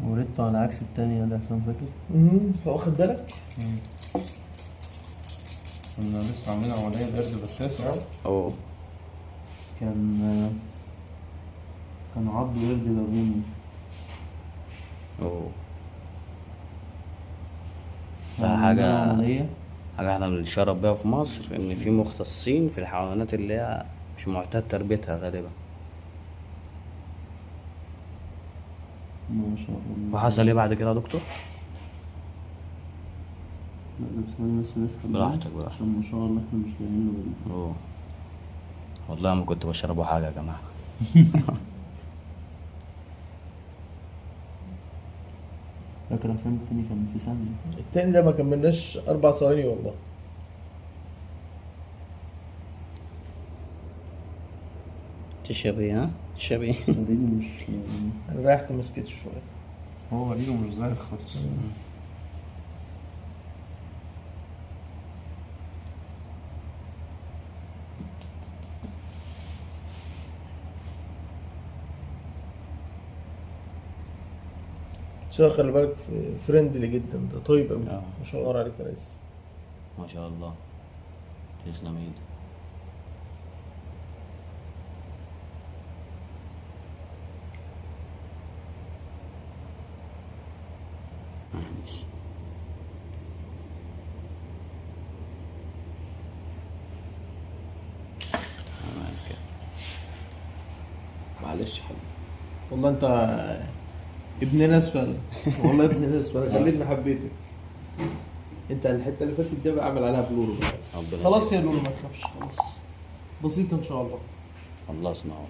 وردته على عكس التانية ده حسام فاكر؟ واخد بالك؟ كنا لسه عاملين عملية القرد بالتاسع. اوه. كان كان عض قرد بابوني. اوه. ده عملنا حاجة عملية. حاجة احنا بنتشرف بيها في مصر، ان في مختصين في الحيوانات اللي هي مش معتاد تربيتها غالبا. ما شاء الله. وحصل ايه بعد كده يا دكتور؟ لا ده بس ثواني بس نسحب ده، براحتك، براحتك. عشان ما شاء الله احنا مش لاقيين له بديل. اوه. والله ما كنت بشربه حاجة يا جماعة. فاكر حسام التاني كان في ثانية. التاني ده ما كملناش 4 ثواني والله. تشرب ايه؟ ها؟ تشرب ايه؟ وريده مش انا ريحت مسكته شوية. هو وريده مش ظاهر خالص. بس هو خلي بالك friendly جدا ده، طيب قوي. ما شاء الله عليك يا ريس. ما شاء الله، تسلم ايدك. معلش. تمام كده. معلش يا حبيبي، والله انت ابن ناس فعلا، والله ابن ناس فعلا، خليتني حبيتك. انت الحته اللي فاتت دي بقى اعمل عليها blur بقى. ربنا خلاص يا يهديك. لولو ما تخافش، خلاص بسيطه ان شاء الله. خلصنا اهو.